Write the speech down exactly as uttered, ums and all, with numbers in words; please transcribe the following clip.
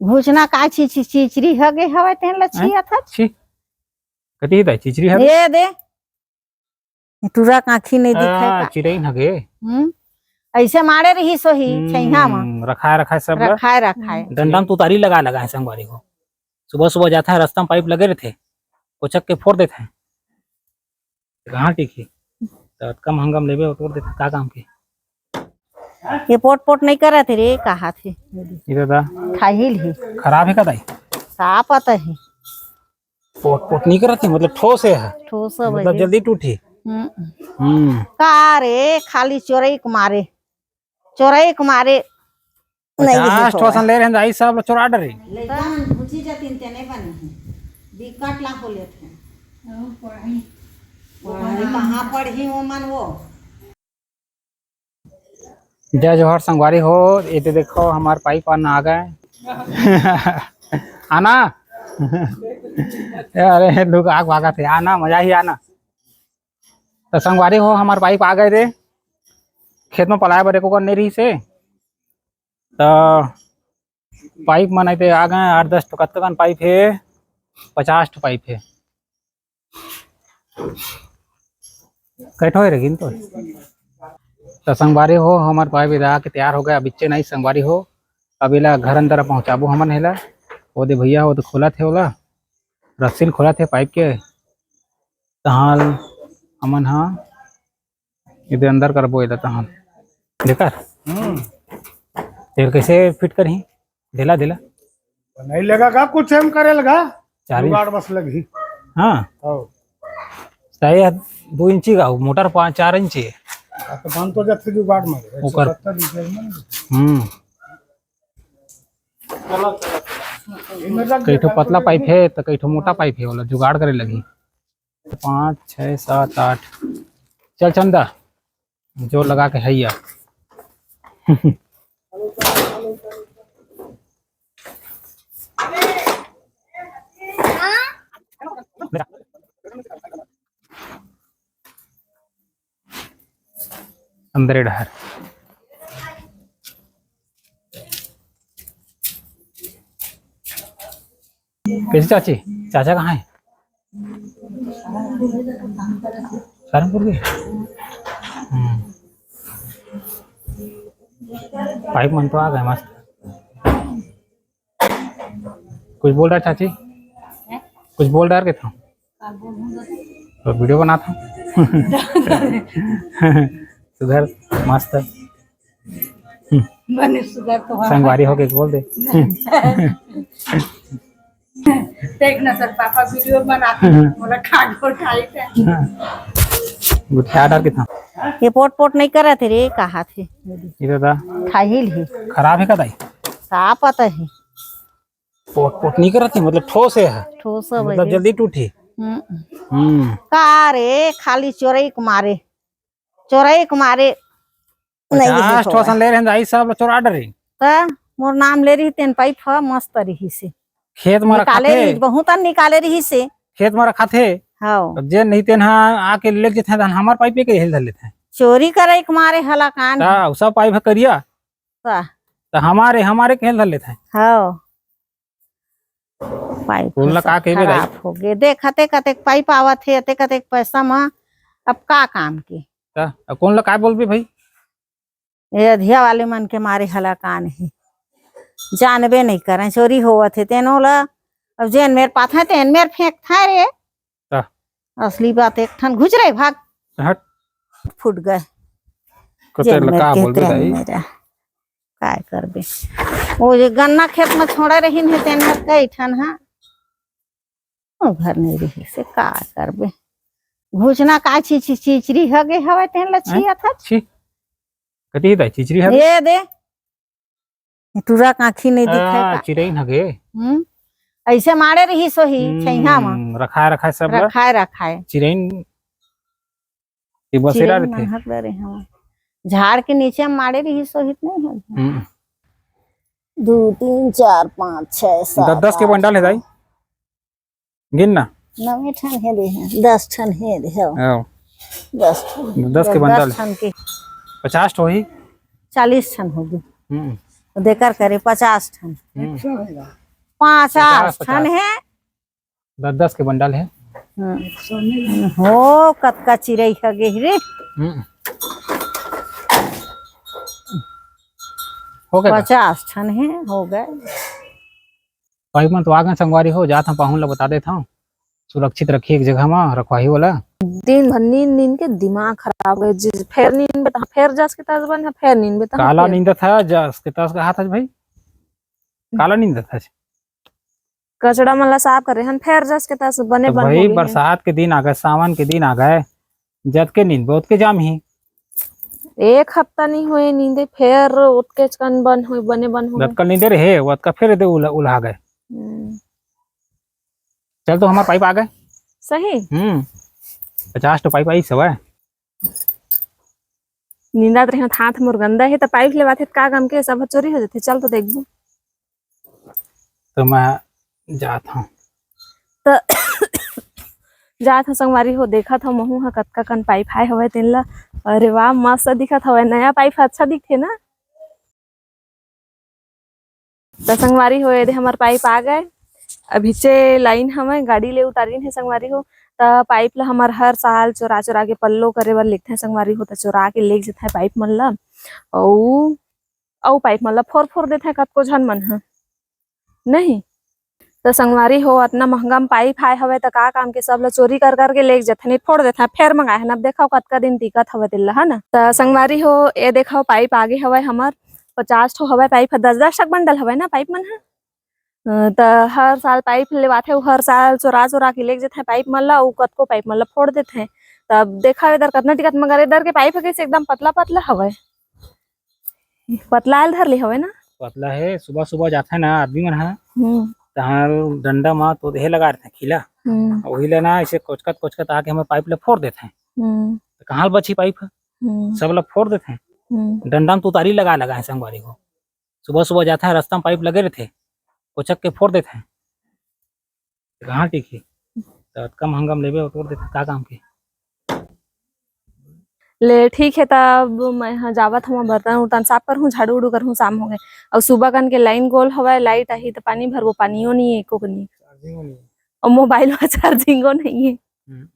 घुचना का छी, छी, चिचरी हगे हवय, तेन ल हाँ? छिया था। छी। कति हे दाई, चिचरी हगे? ये दे। टूरा काखी नहीं दिखे हाँ, का? चिरई हगे। हम्म। ऐसे मारे रही सोही, हम्म, छैहा म। रखाए, रखाए सब ला। रखाए, रखाए। डंडा म तुतारी लगा, लगा हे संगवारी हो। सुबह, सुबह जाथे, रास्ता म पाइप लगे रहिथे, कोचक के फोड़ देथे। कहाँ टिकही? त अतका महंगा म लेबे, वो तोड़ देथे, का काम के? ये पोट पोट नहीं करत हे रे, कहा थे। ये दादा। खाहिल हे। खराब हे का दाई? साफ आता हे। पोट पोट नहीं करत हे, मतलब ठोस हे। ठोस हे मतलब भाई। जल्दी टूटही। हम्म। हम्म। का रे, खाली चोरई के मारे, चोरई के मारे। नहीं पचास ठो असन ले रहे हैं, दाई सब ला चोरा डरे। लइका मन भूची जतिन ते नहीं बने हैं। बिकट ला हो लेत हैं। पढ़ी, पढ़ी, कहाँ पढ़ी वो मन वो? जय जोहार संगवारी हो, ये तो देखो हमार पाइप आना आ गए। आना। अरे लोग आग भागा थे, आना, मजा ही आना। तो संगवारी हो, हमार पाइप आ गए रे, खेत में पलाए बर एको कन नहीं रही से, तो पाइप मन आते आ गए, आठ दस ठो कतका कन पाइप हे, पचास ठो पाइप हे। कई ठो हे रे, गिन तो। त संगवारी हो, हमर पाइप एदा के तैयार हो गए। अब इच्चे नहीं संगवारी हो, अब एला घर अंदर पहुंचाबो हमन हेला। ओ दे भैया, ओ दे खोलत हे ओला, रस्सी ल खोलत हे पाइप के। तहाल हमन हा एदे अंदर करबो एदा तहाल। जेकर हम्म। तेल कैसे फिट करही? देला, देला। नहीं लगा का कुछ हम करे लगा। चार इंच। जुगाड़ बस लगी। हाँ। हाँ। सही है, दो इंची का, मोटर पाँच, चार इंची है। हाँ, तो बन तो जाते जुगाड़ में। ओकर। एक सौ सत्तर रुपये में। हम्म। कई ठो पतला पाइप है, तो कई ठो मोटा पाइप है, वाला जुगाड़ करे लगी। पाँच, छः, सात, आठ। चल चंदा, जोर लगा के हैया। अंदर डहर। कैसे चाची, चाचा कहाँ है? सहारनपुर के? हम्म। पाइप मन तो आ गए मस्त। कुछ बोल रहा चाची? कुछ बोल रहा के था? तो वीडियो बना था। सुधर मस्त। बने सुधर तो हाँ। संगवारी होके बोल दे। देख ना सर, पापा वीडियो बनाते हैं, बोला खा गो उठाई थे। गुठिया डर के था। ये पोट पोट नहीं करत हे रे, कहा थे। ये दादा। खाहिल हे। खराब हे का दाई? साफ आता हे। पोट पोट नहीं करत हे, मतलब ठोस हे। ठोस हे मतलब भाई। जल्दी टूटही। हम्म। हम्म। का रे, खाली चोरई के मारे, चोरई के मारे। नहीं पचास ठो असन ले रहे हैं, दाई सब ला चोरा डरे। त मोर नाम ले रही तेन पाइप ह मस्त रही से। खेत में निकाले रखाथे। रही, बहुत अन निकाले रही से। खेत में रखाथे। हाँ। अब जेन नहीं तेन हा आके ले जथे, धान हमार पाइप के हेल धर लेथे। चोरी करे के मारे हला कान। ता, उ सब पाइप ह करिया। ता। त हमारे, हमारे के हेल धर लेथे। हाँ। पाइप कोन ला सब का कहिबे दाई? खराब हो गे। देख, अतेक, अतेक पाइप आवत हे, अतेक, अतेक पैसा म, अब का काम के? त, अब कोन ला का बोलबे भाई? ये अधिया वाले मन के मारे हला कान हे, जानबे नहीं करें, चोरी होवत हे, तेनो ला, अब जेन मेर पाथे, तेन मेर फेंकथे रे। त। असली बात एक ठन घुच रहे, भाग। हट। फूट गए। कते जेन ला मेर का के बोलबे तेन दाई? मेरा। काय करबे? वो जे गन्ना खेत में छोड़े रहिन हे, तेन हर कई ठन हा। वो घर नहीं रही से का करबे? घुचना का छी, छी, चिचरी हगे हवय, तेन ला हैं? छिया था। छी। कती हे दाई, चिचरी हगे? ये दे। टूरा काखी नहीं दिखे हाँ, का? चिरई हगे। हम्म। ऐसे मारे रही सोही, हम्म, छैहा मा। रखाए, रखाए सब ला। रखाए, रखाए। चिरई ये बसेरा चिरई रहिथे। मन हक डरे हवय। झाड़ के नीचे म माड़े रिहिस होही त नइ होही। हम्म। दू, तीन, चार, पाँच, छह, सात, दस, दस के आठ, बंडल हे दाई। गिन ना। नवे ठन हे दे हे, दस ठन हे दे हे। हाँ। दस ठन। दस के दस बंडल। दस ठन के। पचास ठो होही। चालीस ठन होही। हम्म। देकर करे पचास ठन। हम्म। पचास पचास। ठन हे। दस दस के बंडल हे। हम्म। हो, कतका चिरई ह गे रे। हम्म। हो गए का? पचास ठन हे, हो गए। पाइप मन तो आ गए संगवारी हो, जात हम पाहुन ला बता देत हंव, सुरक्षित रखिए एक जगह मा रखवाही वाला। दिन भर नींद नींद के दिमाग खराब हो गए जी। फेर नींद बेटा, फेर जस के तस बन, फेर नींद बेटा, काला फेर। नींदत है, जस के तस का हाथ है भाई, काला नींदत है। कचड़ा मन ला साफ करे हन, फेर जस के तस बने तो बन भाई, हो गए हे। बरसात के दिन आ गए, सावन के दिन आ गए, जतके नींद ओतके जाम ही। एक हफ्ता नहीं होए नींदे, फेर ओतकेच कन बन होए, बने बन होए। जतका नींदे रहे, ओतका फेर दे उला-, उलहा गए। हम्म। चल तो हमार पाइप आ गए। सही? हम्म। पचास ठो पाइप आई सवय। नींदत रहे, हाथ मोर गंदा हे, त पाइप लेवाथे, त का काम के सब चोरी हो जाथे। चल तो देखबो। तो मैं जात हंव। त जात हंव संगवारी हो, देखत हंव महू ह कतका कन पाइप आए हवय तेन ला। अरे वाह, मस्त दिखत हवय, नया पाइप ह अच्छा दिखथे ना। त संगवारी हो, ये दे हमर पाइप आ गए। अभी चे लाइन हवय, गाड़ी ले उतारिन हे संगवारी हो। त पाइप ला हमर हर साल चोरा चोरा के पल्लो करे बर लेगथे संगवारी हो, त चोरा के लेग जथे पाइप मन ला। अउ, अउ पाइप मन ला फोर फोर देथे कतको झन मन ह। नहीं। त संगवारी हो, अतना महंगा म पाइप आए हवय, त का काम के सब ल चोरी कर कर के लेग जथे, नहीं फोड़ देथे, फेर मंगाए हन। अब देखव कतका दिन टिकत हवय तेला, है ना। त संगवारी हो, ए देखव पाइप आगे हवय हमर, पचास ठो हवय पाइप ह, दस दस ठक बंडल हवय ना पाइप मन ह। अ, त हर साल पाइप लेवाथे, अउ हर साल चोरा चोरा के लेग जथे पाइप मन ल, अउ कतको पाइप मन ल फोड़ देथे। त अब देखव एदर कतना टिकत, मगर एदर के पाइप ह कइसे एकदम पतला पतला हवय। पतलायल धर ले हवय ना? पतला हे, सुबह सुबह जाथे ना आदमी मन ह, हम्म। तहाँ डंडा म तो देहे लगा रथे खीला, हम्म। वही ला ना ऐसे कोचकत कोचकत आके हमर पाइप ला फोड़ देथे। हम्म। त कहाँ ल बची पाइप ह? हम्म। सब ला फोड़ देथे। हम्म। डंडा म तो उतारी लगा लगा हे संगवारी हो। सुबह सुबह जाथे, रास्ता म पाइप लगे रथे, कोचक के फोड़ देथे। कहाँ टिकही? त अतका महंगा म लेबे, अउ तोड़ देथे, का काम के? ले, ठीक हे, तब मैं ह जावत हवं, बर्तन उर्तन साफ करहूँ, झाड़ू उड़ू करहूँ, शाम हो गए। अउ सुबह कन के लाइन गोल हवय, लाइट आही त पानी भरबो, पानियो नहीं हे, एको कनी। चार्जिंगो नहीं हे। अउ मोबाइल म चार्जिंगो नहीं हे। हम्म।